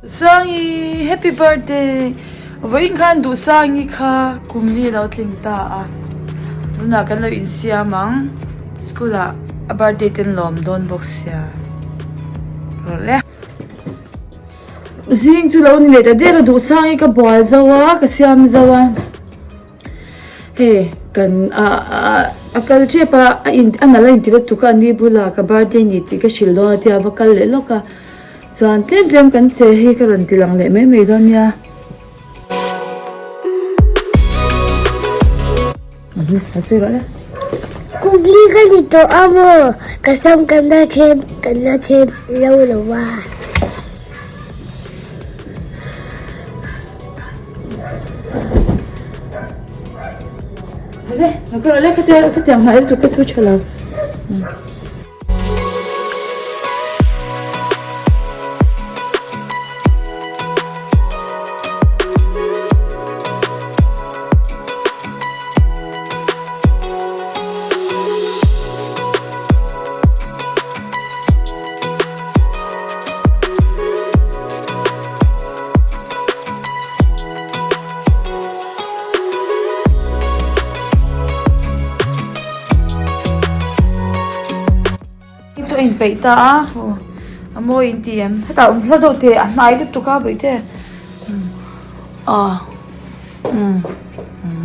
Duhsangi happy birthday vawiin khan Duhsangi kha kum li a lo tling ta a tunah kan lo insiam ang school ah a birthday te an lawm dawn bawk sia rawh le. Zing chu lo ni leh ta der a Duhsangi ka bual zo a ka siam zo a. Hei kan ah ah a kal tep a a in a nalh a inti lutuk a ni bulah ka birthday ni tih ka hrilh dawn a tia va kal leh lawk a chuan tlem tlem kan che hi ka rawn ti lang leh mai mai dawn nia. A sawi rawh le. Kumli ka ni tawh a maw ka sam kan la then kan la then lo lo a. Le, le khatia khatia hmai lutuk ka thu tha lo. Chu a inpeih ta a aw a mawi in ti em hetah awm hla deuh teh a hnai lutuk a bawihte aw umm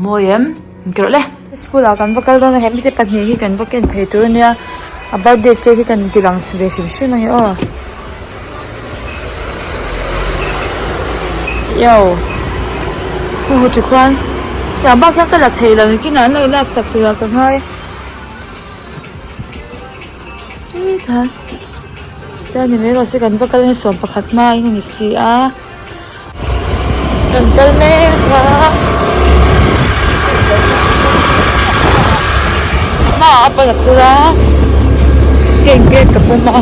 mawi em tirh le school ah kan va kal dawn a he mite pahnih hi kan va ken phei tur ania a birthday cake hi kan ti lang ve hrim hrim a ni aw yo hu hu tikhuan tiang bak hian ka la thei lo nikin ah an lo laksak turah ka ngai. Chuan ni mai rawh se kan va kal nge 11 hmain a ni si a kan kal mek a hmaah a pan a phur a keng cake ka pawm a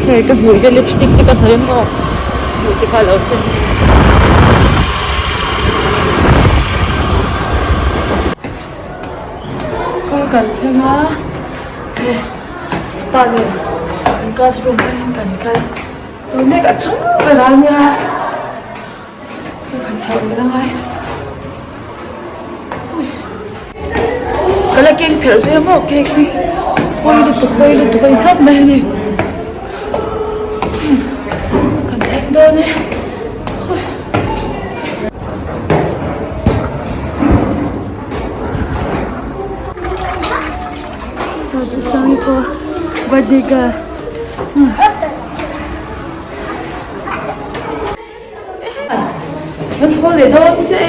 hei ka hmui te lipstick te ka hnawih a maw hmui te kha a lo sen. School kan thleng a hei pa nen kan classroom panin kan kal tur mek a chung berah a nia kan chhoh leh angai ka la keng pherh zui a maw cake hi pawi lutuk pawi lutuk a ni tawp mai a ni kan thleng dawn e. Sangi pawh birthday girl kan haw leh dawn che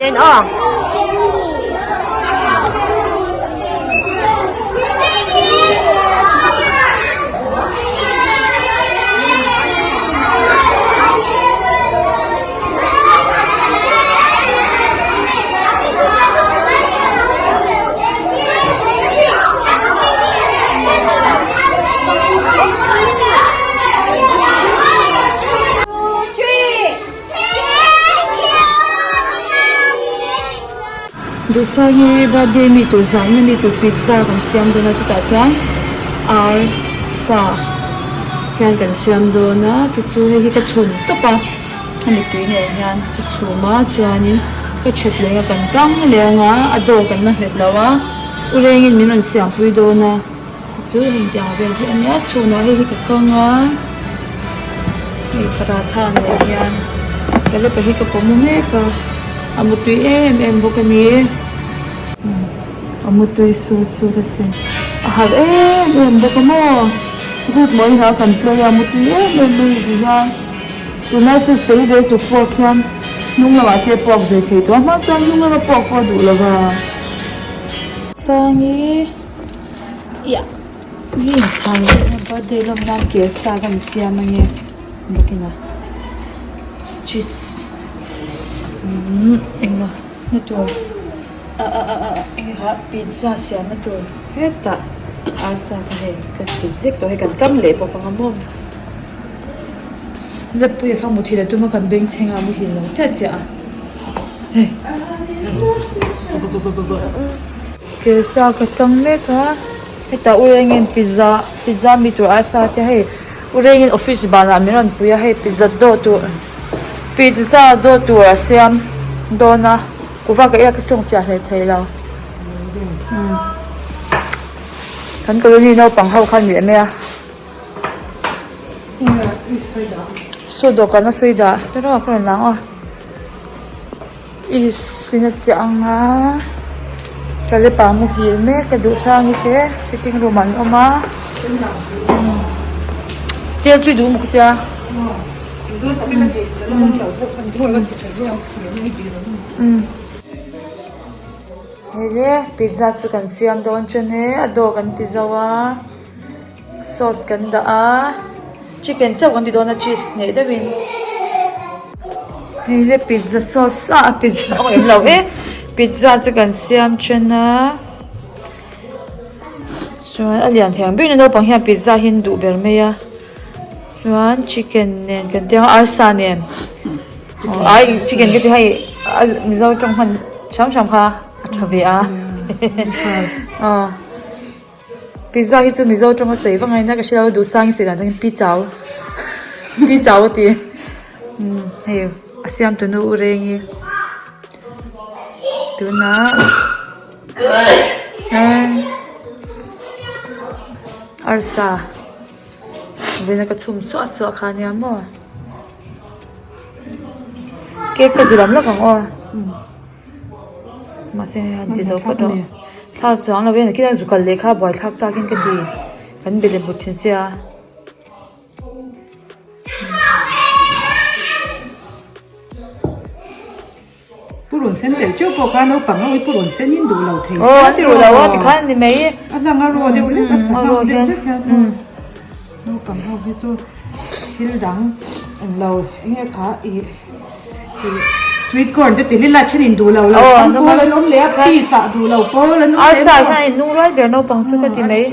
Then aw. Duhsangi birthday mi tur zan na mi tur pizza kan siam dawn a chutah chuan ar sa hian kan siam dawn a chu chu hei hi ka chhun tawp a. Hemi tui nen hian ka chhum a chuanin Ka that leng a kan kang leng a, a door kan la nghet lo a, u rengin min rawn siampui dawn a, chu heng tiang vel hi a nia, chhunah hei hi ka kang a, hei paratha nen hian ka lepa hi ka pawm mek a, a mutui em em bawk a ni. A mutui sut sut a sin, a harh em em bawk a maw, good morning ah kan play a, mutui em em mai ti hian. Tunlai chu fei ve tuk pawh khian hnung lamah te puak ve thei tawh a, hma chuan hnung lama puak pawh a duh lo va. Sangi iah hei chhan birthday lawm nan kel sa kan siam ange bawkin a cheese umm englo na tur a a a a enge kha pizza siam na tur hetah arsa kha hei ka ti vek tawh hei kan kam leh bawk ang a maw. Leppuia kha muthilh a tum a kan beng chheng a muhil lo chiah chiah a hei Kelsa ka tang mek a hetah u rengin pizza pizza mi tur arsa te hei u rengin office banah min rawn pui a hei pizza dawh tur pizza dawh tur a siam dawn a kuhva ka ei a ka tawng fiah hle thei lo kan colony naupang ho khan mi em em a. Saw dawhkan a sawi dah te rawh ka rawn lang aw is in a chiah ang a talepa muhil mek a duh hrang te sitting room ah an awm a tel chu i duh maw ka tia hei le pizza chu kan siam dawn chen e a dawh kan ti zo a. Sauce kan dah a, chicken chauh kan ti dawn a cheese hneh deuhin. Hei le pizza sauce ah pizza a awm lo e, pizza chu kan siam then a, chuan a lian thei ang ber in naupang hian pizza hi an duh ber mai a, chuan chicken nen kan ti ang a arsa nen ai chicken ka ti hei mizo tawng hman hram hram kha a tha ve a aw. Pizza hi chu Mizo tawng a sawi vang a nia ka hre lo duhsang i sawi dan atangin pi chau pi chau a ti umm hei a siam tunu u reng hi tunah arsa vawiin a ka chhum suah suah kha ania maw cake ka zu lam lawk ang aw. Mahse hei han ti zo phawt rawh thlak chuang lo e nakin a zu kal leh kha buai thlak takin ka ti kan be leh but thin sia. Purun sen tel teuh pawh kha naupang ho hi purun sen in duh lo thei sia ti rawh. Aw an duh lo a tikhan a ni mai. A hlang a raw deuh lek a sa hlang deuh lek hian naupang ho hi chu thil dang englo enge kha ih. Sweet corn te tilila then in duh lo lo an pawl an awm leh a piece ah duh lo pawl an awm leh arsa hian in lung rual ber naupang chu ka ti mai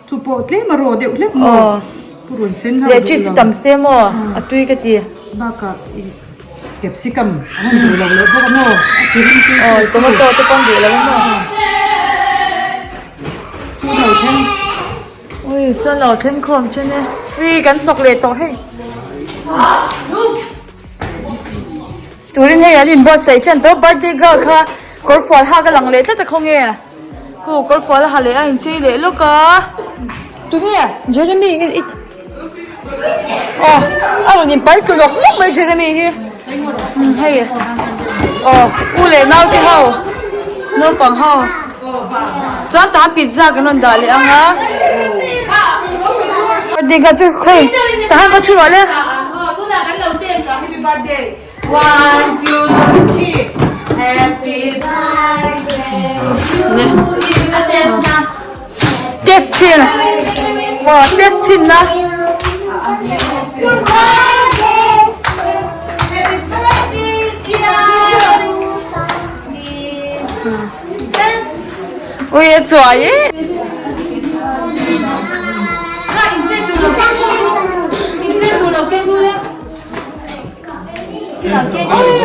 chu pawh tlem a raw deuh hlek maw purun sen ho leh cheese tam se maw a tui ka ti bakah capsicum an duh lo leh bawk a maw a ti rim tui aw tomato te pawh an duh lo a maw chu lo thleng Ui sawn lo thleng khawm then e ui kan hnawk leh tawh hei. Turin hei an inbuatsaih ṭan tawh birthday girl kha kawr fual hak a lang leh tlat a khawnge hu kawr fual a ha leh a inchei leh lawk a tunge Jeremy i aw a rawn inpai tlu nawk nawk mai Jeremy hi hei aw u leh naute ho naupang ho chuan tah pizza kan rawn dah leh ang a birthday girl chu khawi tah hian va thu rawh le. Test chhin aw test chhin na. Ui a chuai e. Ui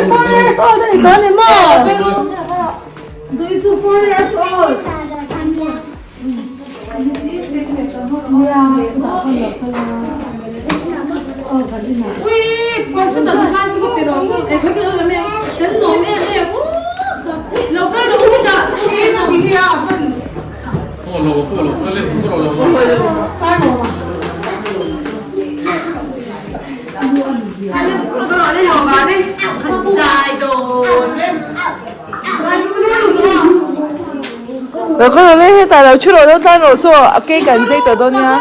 4 years old ani tawh ani maw? Dui chu 4 years old. Ui, pastor design chu ka pe rawh chu. Kan lawm em em. Lo kal rawh le hetah lo thu rawh lo tlan rawh chaw a cake an zei tawh dawn nia.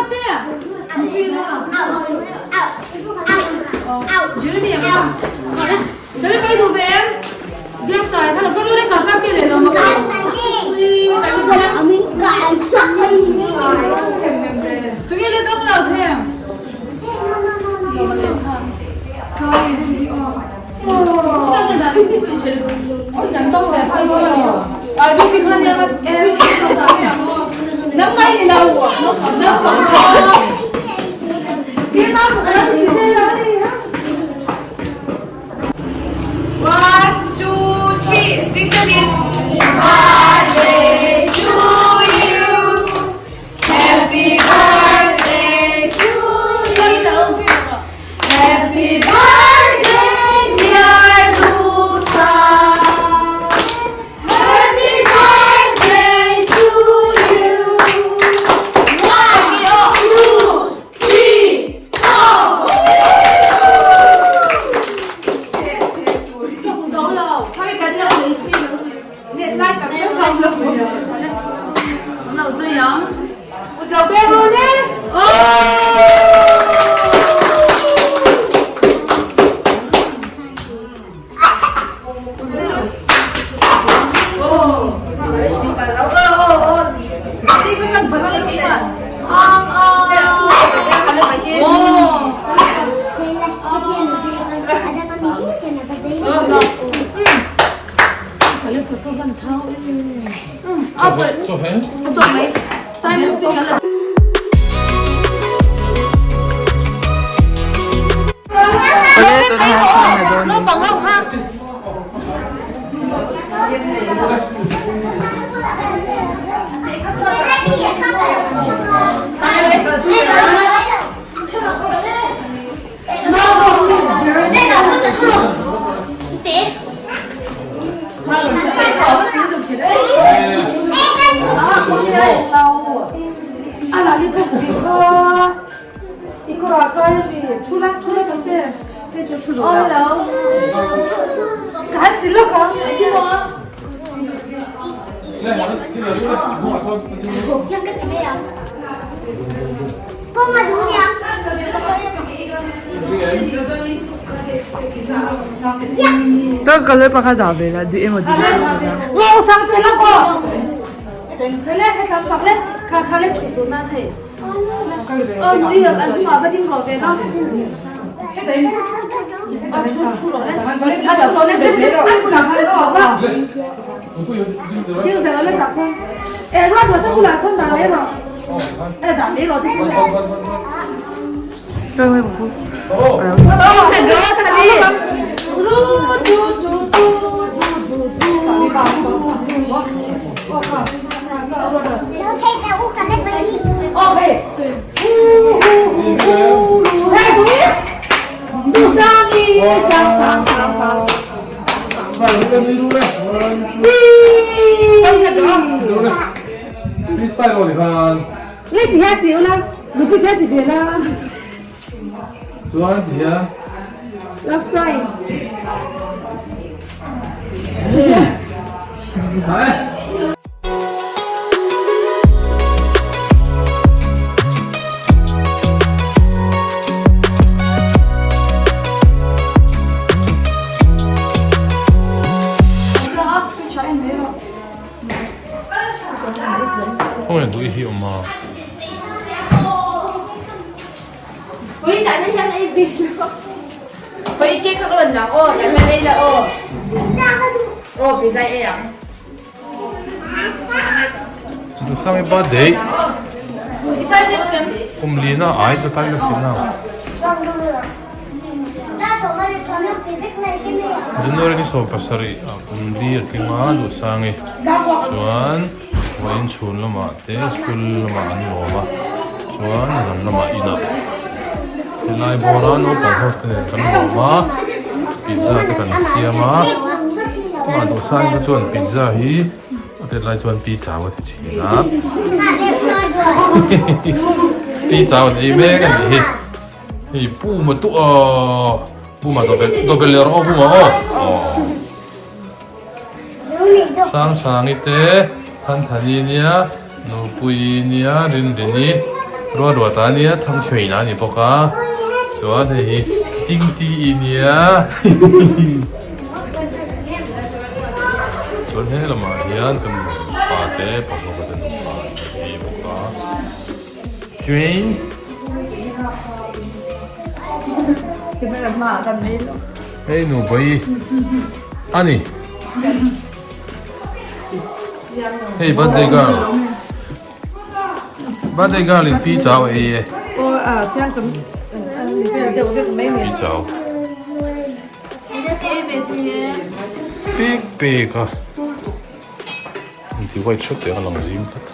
Ka colour pakhat dah ve la dik emaw dik lo emaw dah. Duhsang i birthday kum lina ai ta tai la sin a January ni 17 ah kum li a tling a Duhsang i chuan vawiin chhun lamah te school lamah an lawm a chuan zan lamah inah helai bawra naupang ho te nen kan lawm a pizza te kan siam a amah Duhsang i te chuan pizza hi a tet lai chuan pi chau a ti thin a pi chau an ei mek a nih hi hei puma tu aw puma dawbel dawbel leh rawh aw puma aw aw. Sangsangi te. Thanthani nia Nupuii nia Rinrini Ruaruata nia Thangchhuaina a ni bawk a chuan hei hi Dingti-i nia chuan he lamah hian kan pa te pakhat te nupa an ni bawk a. Train. Hei nu bai ani. Hei birthday girl. Birthday girl in pi chau ei e. Pi chau. Pek pek a. Inti white hrep teh a lang zim tlat.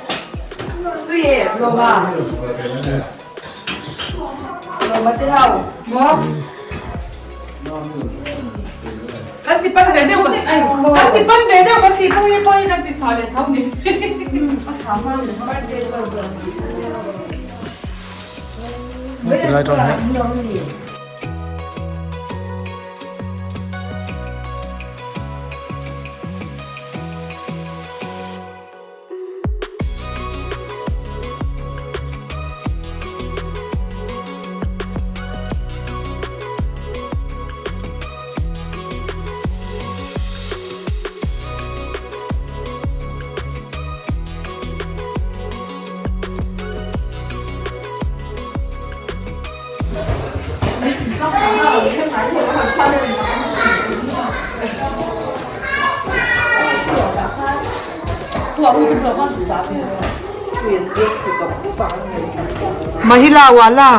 Kan ti pan ve deuh kan ti pan ve deuh kan ti pawh pawh hi kan ti chhuah leh tho ni. Tilai tang hian. Mahila wala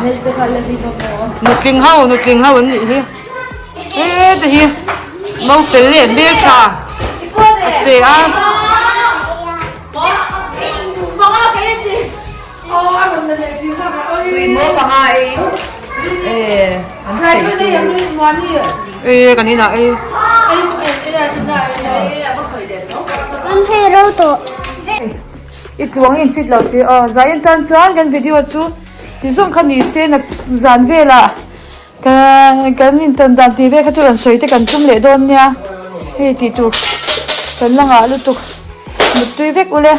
nutling ho nutling ho an nih hi heta hi naupel leh hmeltha a che a. E kan inah ei. An hei ro tawh. I tluang in fit lo si aw zai tan chuan kan video chu ti zawng kha ni se na zan velah kan kan intan dan tih vel kha chu rawn sawi te kan tum leh dawn nia hei tih tur kan la ngah lutuk muttui vek ule.